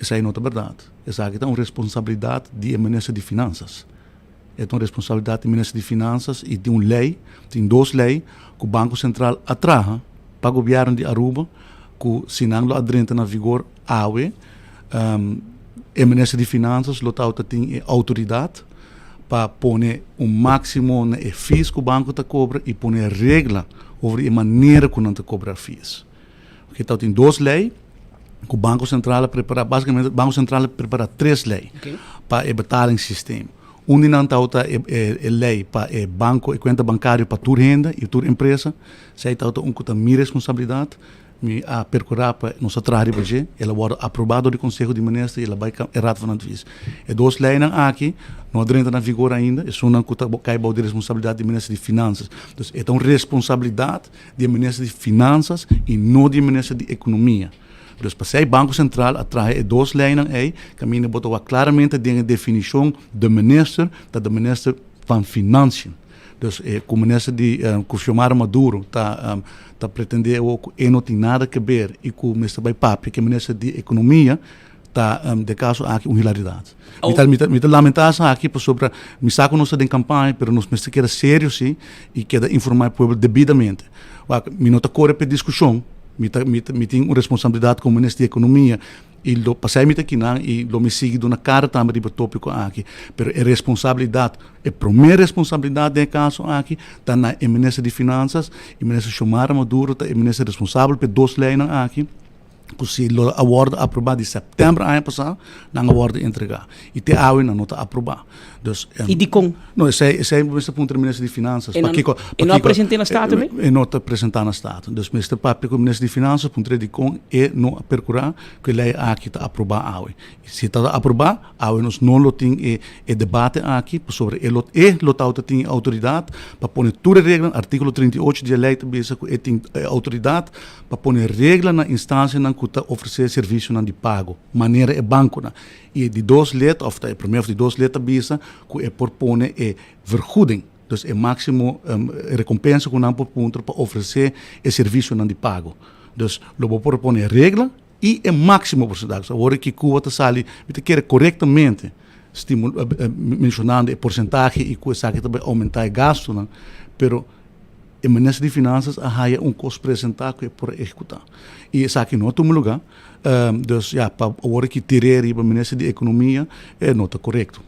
Esei no ta bèrdat. Esaki ta un responsabilidat di e minister di Finansas. E ta un responsabilidat di minister di Finansas i tin un lei, tin dos lei ku Banko Sentral a traha pa gobièrnu di Aruba ku si nan lo a drenta na vigor awe, e minister di Finansas lo tabata tin e outoridat pa pone un máksimo na e fees ku banko ta kobra i pone regla over di e manera ku nan ta kobra fees. Oke, tabatin dos lei ku Banko Sentral a prepará, básikamente Banko Sentral a prepará tres lei pa e betalingssysteem. Un di nan tabata e e lei pa e banko, e kuenta bankario pa tur hende i tur empresa. Esei tabata un ku ta mi responsabilidat. Mi a perkurá pa nos a traha riba dje. El a wòrdu aprobá dor di Konseho di Minister i el a bai e Raad van Advies. E dos leinan aki no a drenta na vigor ainda, esunnan ku ta kai bou di responsabilidat di Minister di Finansas. Dus e ta un responsabilidat di e Minister di Finansas i no di e Minister di Ekonomia. Dus pasei Banko Sentral a traha e dos leinan ei, kaminda bo ta wak klaramente den e definishon de minister ta de minister van Financiën. Dus e ku minister di ku Xiomara Maduro ta ta pretende awor ku e no tin nada ke ber i ku mester bai papia ku e minister di Ekonomia ta den kaso aki un hilaridat. Mi ta mi ta mi ta lamentá esaki pasobra mi sa ku nos ta den kampaña pero nos mester keda serio si i keda informá e pueblo debidamente. Wak mi no ta kore pa e diskushon, mi ta mi ta mi tin un responsabilidat komo minister di Ekonomia i lo pasei mi ta kinan i lo mi sigui duna kara tambe riba e topiko aki. Pero e responsabilidat, e promé responsabilidat den e kaso aki ta na e minister di Finansas i minister Xiomara Maduro ta e minister responsabel pa e dos leinan aki. Ku si lo a wòrdu aprobá di sèptèmber aña pasá, nan a wòrdu entregá. I te awe nan no ta aprobá. Dus, I dikon? No, esei, esei mester puntra minister di Finansas. E no, Pakiko, e no a pakiko, present'é na Staten mi? E no ta presentá na Staten. Dus mester papia ku minister di Finansas, puntr'é dikon e no a perkurá ku e lei aki ta aprobá awe. I si ta aprobá, awe nos no lo tin e e debate aki, pasobra e lo e lo tabata tin e outoridat pa pone tur e reglanan, artíkulo 38 di e lei ta bisa ku e tin e outoridat pa pone regla na instansianan ku ta ofresé servisionan di pago, manera e bankonan. I e di dos lid, òf ta e promé òf di dos lid ta bisa ku e por pone e vergoeding, dus e máksimo rekompensa ku nan por puntra pa ofresé e servisionan di pago. Dus lo bo por pone regla i e máksimo porsentahe. Awor aki Cuba ta sali, mi ta kere korektamente menshonando e porsentahe i ku esaki ta bai oumentá e gastunan, pero E minister di Finanzas a haya un kos presentá ku e por ehekutá. I esaki no a tuma lugá. Dus ya, pa awor aki tir'é riba minister di Ekonomia, e no ta korekto.